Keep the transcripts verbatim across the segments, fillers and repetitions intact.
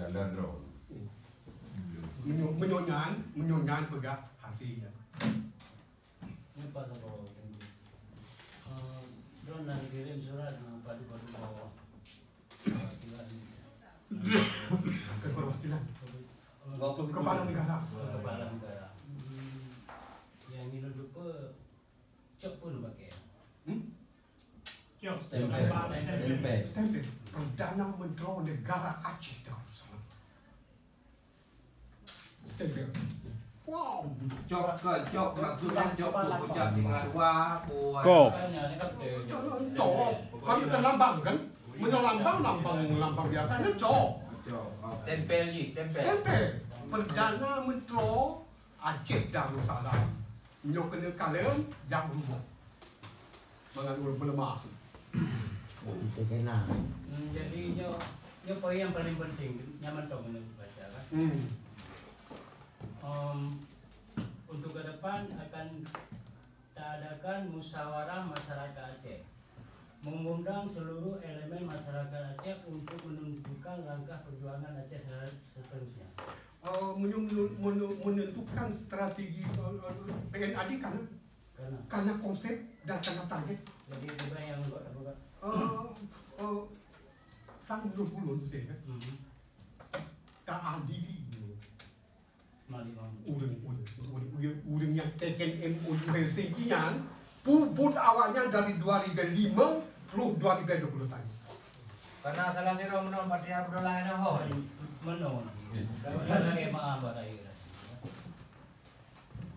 Jalan droe. Meunyoe, meunyoe nyan, meunyoe nyan peugah hase nyan. Nyoe pat saboh. Eh, droeneuh kirém surat ngon padu-padu bawah. Perwakilan. Ke perwakilan. Kepala negara. Kepala negara. Hmm. Nyang ngilu dupe cok pun pakai. Hmm? Cok. Stempel. Stempel. Stempel. Perdana Menteri Negara Aceh Darussalam. Stempel. Wow. Cok ke, cok maksudnya cok tu, cok tinggal dua, buat. Kop. Cok. Kan, kan lambang kan? Meunyoe lambang, lambang, lambang biasa, ni cok. Cok. Stempel ni, stempel. Stempel. Perdana Menteri Aceh Darussalam. Nyoe keuneuk kalon, jak rumoh. Mangat ureueng peuleumah. Itu kena. Hmm, jadi nyoe, nyoe poin nyang paling penting, nyan mantong keuneuk baca, kan? Hmm. Em, untuk ke depan akan taadakan musyawarah masyarakat Aceh, mengundang seluruh elemen masyarakat Aceh untuk menentukan langkah perjuangan Aceh seterusnya. Eh, menyu-, menyu-, menentukan strategi, eh, eh, P N A D kan? Karena. Karena konsep dan karena target. Jadi, apa yang buat, apa buat? Eh, eh, sang dua puluh musim, kan? Hmm. Tak adili. Mali, mali. Ureueng, ureueng, ureueng, ureueng, ureueng nyang teken M O U Helsinki nyan, pubut awaknyan dari dua ribu lima puluh dua ribu dua puluh tadi. Karena salah sira meunan Patria Abdullah nyoe ho. Meunan. Lagèe maaf bak rakyat.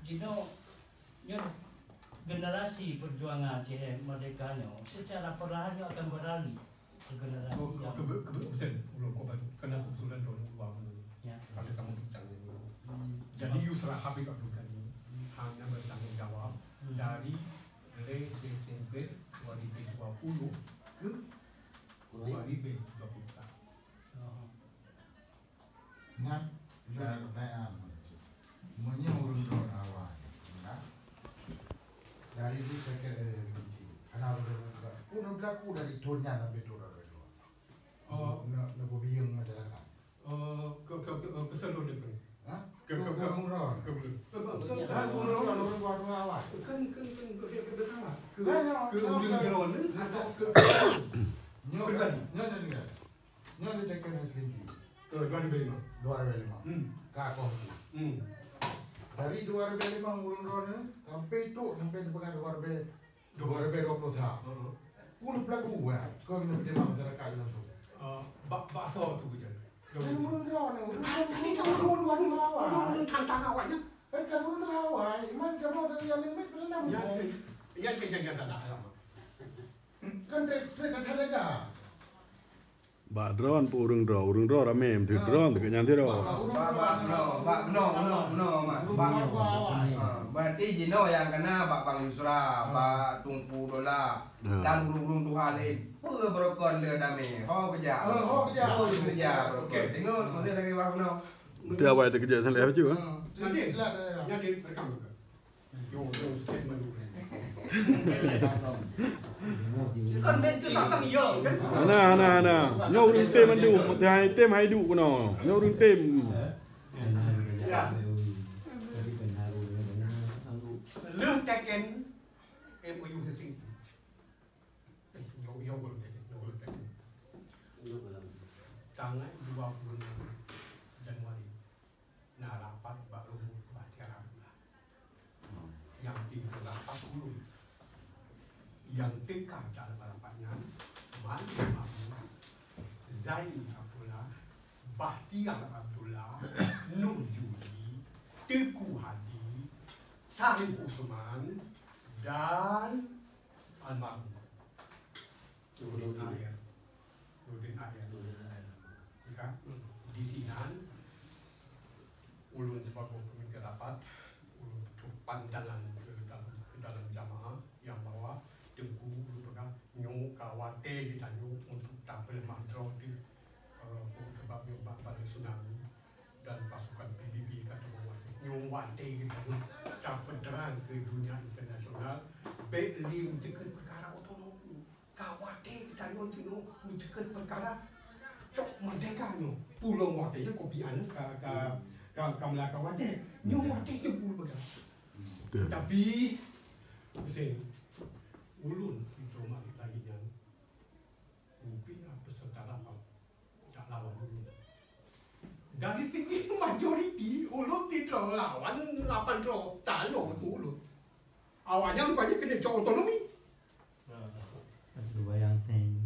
Jinoe, nyoe generasi perjuangan Aceh Merdeka nyoe secara perlahan nyoe akan beralih ke generasi Oh, yang ke-, ke-, ke-, bukan, ulôn kau bantu. Karena kebetulan tahun dua puluh. Ya. Ada tamu bincang dulu. Hmm. Jadi, Yusra Habib Abdul Ghani Hmm. hanya bertanggung jawab Hmm. dari mulai Desember dua ribu dua puluh ke Koi. dua ribu dua puluh satu. Oh. Nyan, ya, pertanyaan. Meunyoe ureueng droe awai, ya, dari itu saya kira, eh, hana boleh buka. Pun berlaku dari tahun nyan sampai tahun dua ribu dua puluh. Oh. Ne-, ne-, neubiyeu masyarakat. Oh, ke, ke, ke, ke salon dia pun. Ha? Ke, ke, ke, ke, ke, ke, ke, ke, ke, ke, ureueng droe awai. Kan, kan, kan, ke, ke, ke, ke, ke, Kan, ke ureueng droe ni, atau ke, ke, Nyoe, pribadi? Nyoe, nyoe, nyoe. Nyoe di Tekken S L G. Eh, dua ribu lima. Dua ribu lima. Hmm. Ka kong tu. Hmm. Dari dua ribu lima ureueng droeneuh sampai tu, sampai teupeugah dua ribu, dua ribu dua puluh satu. Heeh. Puluh pelaku, ya. Kau kena terima masyarakat langsung. Ah, bak, bakso tu je. Kan ureueng droeneuh, ureueng droeneuh. Tadi kan ureueng dua, dua, dua, dua. Ureueng tantang awaknya. Eh, kan ureueng droeneuh awai. Iman kamu dari yang limit pernah. Ya, ya, ya, ya, ya, tak ada. Kan trek, trek ada jaga. Bak droen pun ureueng droe, ureueng droe ramé, menteri droen teuka nyan sidroe. Bak, bak, bak, no, bak, no, no, no, mak. Bak, ah, berarti jinoe nyang kana bak Bang Yusra, bak Teungku Dola, dan ureueng-ureueng tuha laén. Peue beurokon le damé? Ho keujak. Eh, ho keujak. Ho keujak. Oke, tengok, maksud lagi bak no. Nanti awai teukeujak saleh bacut, eh? Jadi, jadi rekam ke? Hana, hana, hana. Nyoe ureueng tem mandum, hai tem hai duek keunoe. Nyoe ureueng tem. Lheueh teken M O U Helsinki. Eh, nyoe, nyoe ureueng tem, nyoe ureueng tem. Tanggai dua puluh enam Januari. Na rapat bak rumoh Batiara Abdullah. Nyang tinggai rapat ulôn. Nyang teuka dalam rapat nyan, Malik Mahmud, Zaini Abdullah, Bahtiar Abdullah, Nur Juli, Teuku Hadi, Sarif Usman, dan almarhum Nurdin Air. Nurdin Air. Nurdin Air. Ya kan? Di sinan, ulôn sibagoe pemimpin rapat, ulôn peutrok pandangan keu dalam, keu dalam jamaah nyang bahwa Teungku ulôn peugah nyoe ka watèe geutanyoe untuk tapeuleumah droe di, eh, peue sabab nyoe bak balèe tsunami. Dan pasukan P B B ka teumawai. Nyoe watèe geutanyoe tapeutrang keu dunia internasional, bèk lé meuceukeut peukara otonomi. Ka watèe geutanyoe jinoe meuceukeut peukara Cok merdeka nyoe. Pulo merdeka nyoe kopi anu ka, ka, ka, ka Melaka wajéb. Nyoe merdeka nyoe pulo peugah. Betul. Tapi, Hussein, ulôn di Roma di lagi nyan, ubé na peserta rapat tak lawan ulôn. Dari segi majoriti, ulôn tidak lawan lapan droe, talo tu ulôn. Awaknyan rupanya kena cok otonomi. Bayang seng.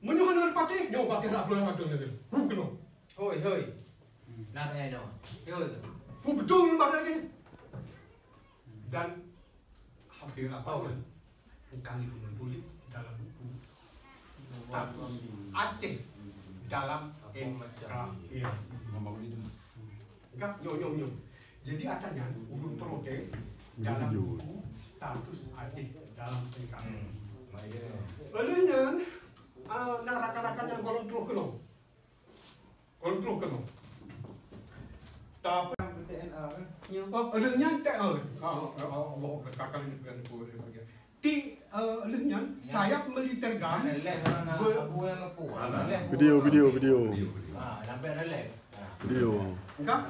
Meunyoe hana patéh, nyoe patéh lah bulan Ramadan tadi. Hu keunoe. Hoi, hoi. Nah, eh, no. Hoi. Hu betul maknanya. Dan hasil rapat kan bukan itu menulis dalam buku status Aceh dalam N K R. Enggak, nyoe, nyoe, nyoe. Jadi, ata nyan ulôn protes dalam buku status Aceh dalam N K R. Oleh nyan, ah, na rakan-rakan nyang golom troh keunoe. Golom troh keunoe. Tapi, oh, oleh nyan tak, oh, oh, oh, Allah, kakak ni bukan, bukan, bukan. Ti, eh, lheueh nyan, sayap militer GAM. Video, video, video. Video. Enggak?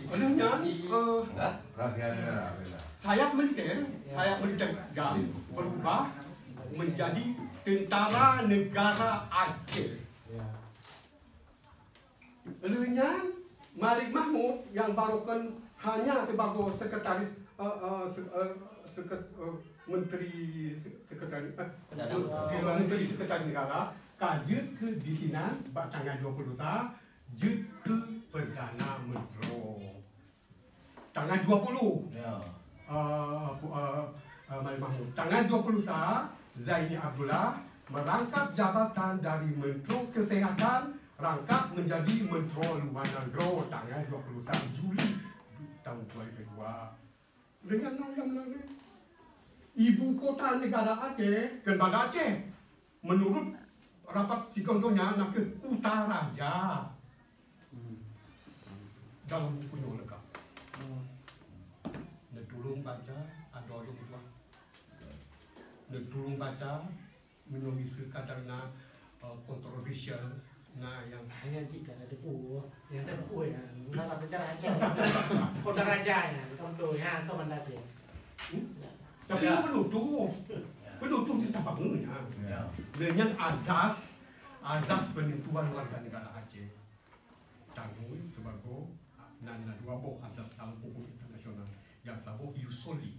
Lheueh nyan, eh, sayap militer, sayap militer GAM berubah menjadi Tentara Negara Aceh. Lheueh nyan, Malik Mahmud nyang barokan hanya sibagoe sekretaris, eh, eh, se-, eh, seket-, eh, menteri se-, sekretaris, eh, menteri sekretaris negara, ka jeuet keu disinan bak tanggai dua puluh sa, jeuet keu Perdana Menteri. Tanggai dua puluh. Ya. Eh, pu-, eh, eh, Malik Mahmud. Tanggai dua puluh sa, Zaini Abdullah merangkap jabatan dari Menteri Kesehatan, rangkap menjadi Menteri Luar Negeri tanggai dua puluh sa Juli tahun dua ribu dua. Dengan nyang lain, ibu kota negara Aceh, kan Banda Aceh. Menurut rapat sigoe donya, na kheueh Kutaraja. Dalam buku nyoe lengkap. Neutulông baca, adoe lôn tuan. Neutulông baca, meunyoe miseue kadang na, eh, kontroversial, na nyang hanya cit ka na debu, nyang na debu ya, na la Kutaraja. Kutaraja ya, betul ya, tu Banda Aceh. Hmm? Tapi penutuh. Penutuh di tapak mulia. Ya. Dengan azas, azas penentuan warga negara Aceh. Tanggul sebagai, na, na dua boh azas dalam hukum internasional. Yang saboh jus soli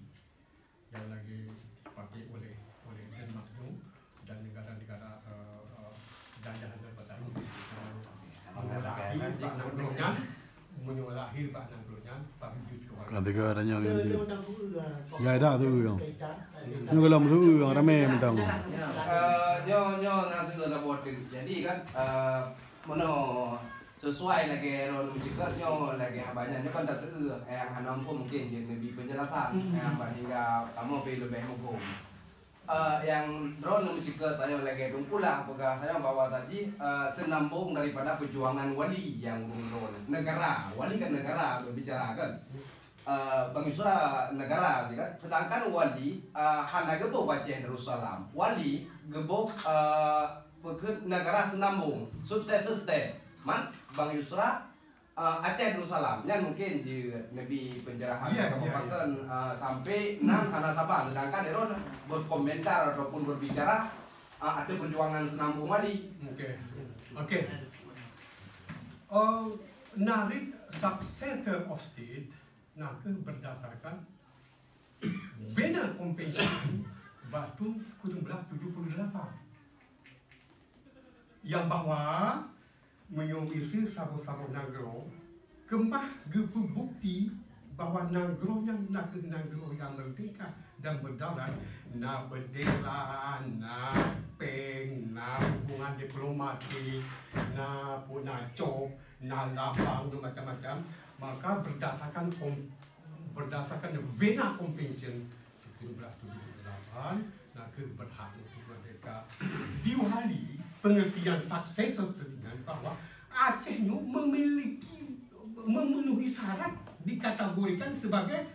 yang lagi dipakai oleh, oleh Denmark tu dan negara-negara, eh, eh, jajahan daripada Inggris. Meunyoe lahir bak nanggroe nyan, meunyoe lahir bak nanggroe nyan, baru jeuet keu warga. Ada ke adanya Dia, nanti? Dia undang tu, ah, Ya, dah tu, ya. Cerita, cerita. Ni kalau tu, yang ramai mentang. Eh, nyoe, nyoe na seueu saboh teuk. Jadi kan, eh, meunoe sesuai lagèe droeneuh meuceukeut nyoe lagèe haba nyan, nyoe kan taseueu, eh, hana muphom mungken jeuet neubi penjelasan, eh, haba hingga kamoe pi leubeh muphom. Eh, nyang droeneuh meuceukeut tanyoe lagèe Teungku Lah peugah tanyoe bahwa tadi, eh, seunambong daripada perjuangan wali nyang ureueng droeneuh. Negara, wali kan negara berbicara kan. Eh, Bang Yusra negara sih kan. Sedangkan wali, eh, hana geuboh bak Aceh Darussalam. Wali geuboh, eh, peukeuet negara seunambong, successor state. Man, Bang Yusra, eh, Aceh Darussalam. Nyan mungkin jeuet neubi penjelasan Ya, ya, ya. eh, sampai nan hana saban. Sedangkan droeneuh berkomentar ataupun berbicara, eh, ateueh perjuangan seunambong wali. Okey. Okey. Oh, narit successor of state na kheueh berdasarkan Vienna Convention bak thôn sikureueng blaih tujoh puluh lapan. Nyang bahwa meunyoe miseue saboh-saboh nanggroe keumah geupeubukti bahwa nanggroe nyan na kheueh nanggroe nyang meurdehka dan beudaulat, na beundera, na péng, na hubungan diplomatik, na pu-, na cok, na labang dan macam-macam, maka berdasarkan kom-, berdasarkan Vienna Convention seribu sembilan ratus tujuh puluh delapan, na kheueh berhak untuk merdeka. Di Bali, pengertian successor dengan bahwa Aceh nyoe memiliki, memenuhi syarat dikategorikan sebagai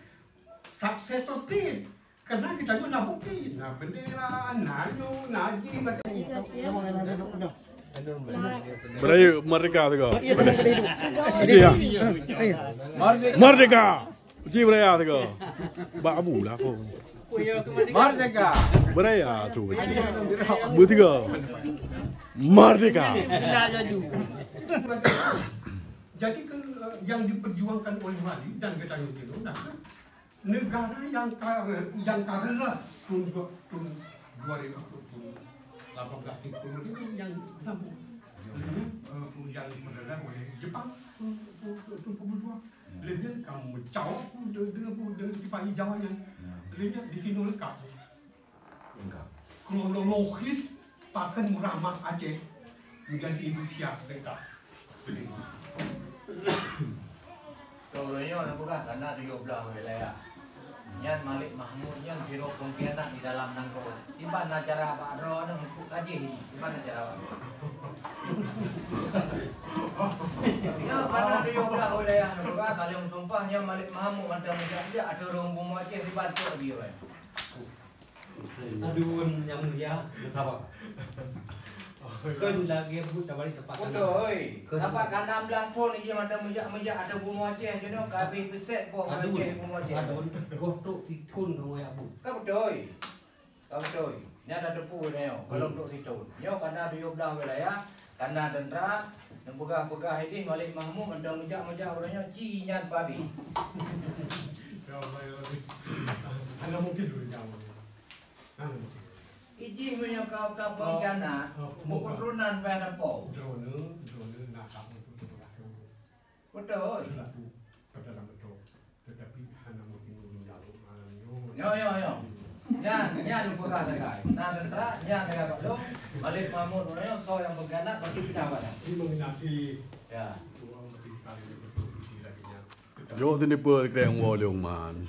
successor state. Karena kita nyoe na bukti, na bendera, na nyoe, na ji, macam ni. Beurayeuk merdeka sigoe. Iya, betul, betul, betul. Iya. Iya. Merdeka. Cit beuraya sigoe. Bak Abu lah aku. Merdeka. Beuraya tu kecil. Beutiga. Merdeka. Jadi ke, yang diperjuangkan oleh Wali dan geutanyoe keunoe na kheueh negara nyang ka, nyang ka reuloh thon dua, thon dua ribu, thon lapan belas tiga puluh itu yang lama. Lalu, eh, yang reuloh oleh Jepang thon, thon, thon dua puluh dua. Lheueh nyan ka meucawök pun de-, de-, de-, di Bali Jawa nyan. Ya. Lheueh nyan di sinoe lengkap. Lengkap. Kronologis pakon meuramah Aceh menjadi Indonesia lengkap. Uroe nyoe na peugah kana tujoh blaih wilayah. Nyan Malik Mahmud nyan sidroe pengkhianat di dalam nanggroe. Kiban na cara bak droeneuh untuk kajih ini? Kiban na cara bak droeneuh? Nyan kana tujoh blaih wilayah na peugah, ka lheueh meusumpah nyan Malik Mahmud mantong meujak-jak ateueh ureueng bumoe Aceh dibantuk dia. Aduh, Yang Mulia, bersama. Kön lagèe buet tabalik teumpat tanah. Beutôi. Kön. Sapat ka nam blaih thon jih mantong meujak-meujak ateueh bumoe Aceh jinoe ka abéh peuset boh Aceh bumoe Aceh. Aduh, goh trok sithon kamoe jak buet. Ka beutôi. Ka beutôi. Nyan na teupeu nyoe, goh trok sithon. Nyoe kana tujoh blaih wilayah, kana teuntra, neupeugah-peugah idéh Malik Mahmud mantong meujak-meujak uroe nyoe ci nyan pabéh. Ya Allah, ya Rabbi. Hana mungkin dulu nyawa. Hana mungkin. Ijih meunyoe ka, ka pengkhianat, oh, oh, meuketurunan payah na po. Droeneuh, droeneuh na kamoe pun teupeugah keu ureueng. Beutôi. Selaku perdana menteri. Tetapi hana mungkin ureueng nyawa malam nyoe. Yo, yo, yo. Nyan, nyan peugah sagai. Na teuntara, nyan sagai bak lôn. Malik Mahmud uroe nyoe soe nyang pengkhianat, pasti pinah bak nyan. Ini mengenai, ya, ureueng lebih kali betul lagi nyan. Jok sini peuet kreng woe lôn man.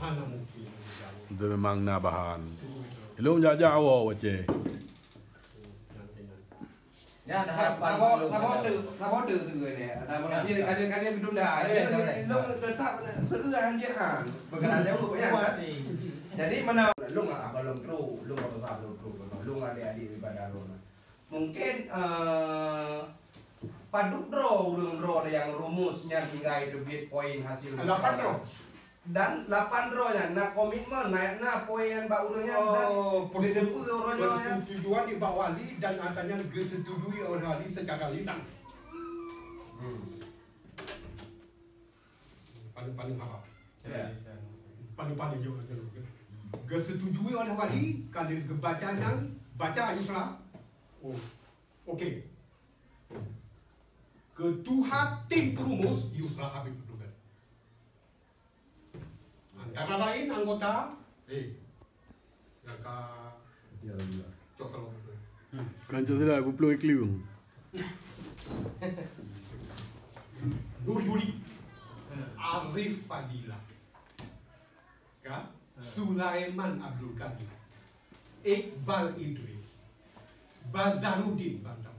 Itu memang na bahan. Lôn jak-jak woe Aceh. Nyan harapan lôn. Saboh, saboh tu, saboh tu tu ni. Ada berarti kali-kali gedunda. Eh, lôn tetap seueu anjir kan. Bukan ada jauh ya. Jadi mana lôn apa lôn tu, lôn apa sah lôn tu. Lôn adik-adik ibadah lôn. Mungkin, eh, padub droe ureueng droe nyang rumus nyan tinggai teubiet poin hasil musyawarah. Lapan droe. Dan lapan droe nyan na komitmen, na, na poin bak ureueng nyan dan geuteupeue uroe nyoe nyan. Persetujuan di bak wali dan akhirnya disetujui oleh wali secara lisan. Hmm. Paling-paling apa? Ya. Paling-paling jauh aja dulu. Gesetujui oleh wali, kalau gebaca nyan, baca Yusra. Oh, okey. Ketua tim perumus Yusra Habib Abdul Ghani. Antara lain anggota, eh, nyang ka cok kalau. Kan cok sila, guplo ikliu. Nur Juli, Arif Fadila, kan? Sulaiman Abdul Kadir, Iqbal Idris, Bazaruddin Bantang.